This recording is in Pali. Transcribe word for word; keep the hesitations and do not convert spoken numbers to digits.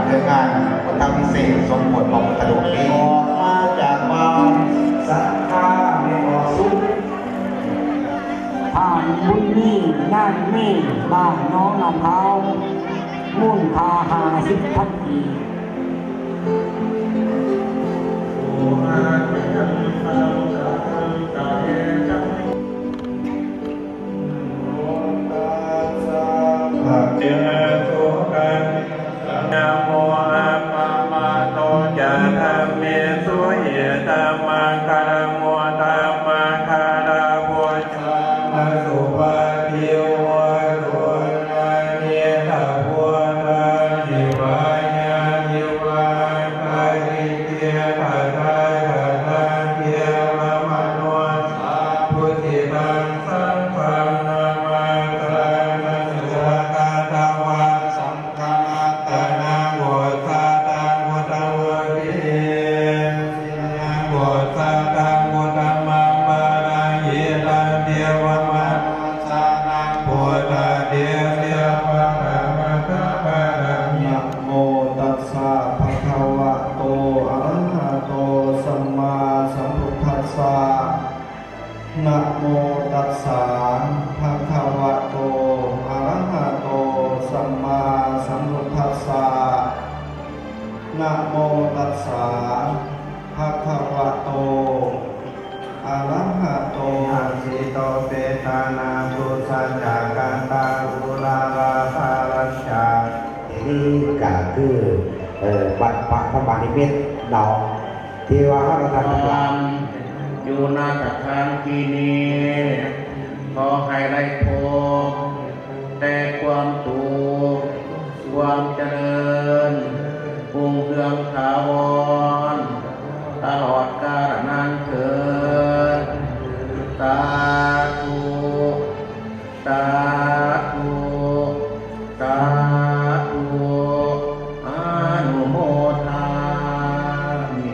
เรื่องงานพุทธาภิเษกสมโภชพระพุทธรูปนี้ ออกมาจากบ้านสังฆาไม่ออกสุข บ้านบุญมี งานมี บ้านหนองน้ำขาว มูลค่าห้าสิบพันกีบ Namo appamādo ca dhammesu, hitāmaṅgalamuttamaṃ, kālabujjamā supati votu. Nānīdha buddhādhipāya, divā kāhiti tathāgatā, devamanussapūjitaṃ saṅghaṃ namassāma. Svākkhātatā saṅgharatanaṃ, osadhaṃ uttamaṃ, uttamaṃ varaṃ, hitaṃ devamanussānaṃ, buddhādhipālamāparamī. Namo tassa bhagavato arahato sammāsambuddhassa. Namo tassa bhagavato arahato sammāsambuddhassa. Namo tassa bhagavato arahato. Hasito petāna dusaccaguṇā uḷārā dārañca. นี่ก็คือ เอ่อ วัดพระธรรมนิมิตรเนาะ ที่ว่าเราทำ ความอยู่ณสถานที่นี้ ขอให้ได้พบแต่ความสุข ความเจริญ รุ่งเรืองถาวร ตลอดกาลนานเทอญ สาธุ สาธุ สาธุ อนุโมทามิ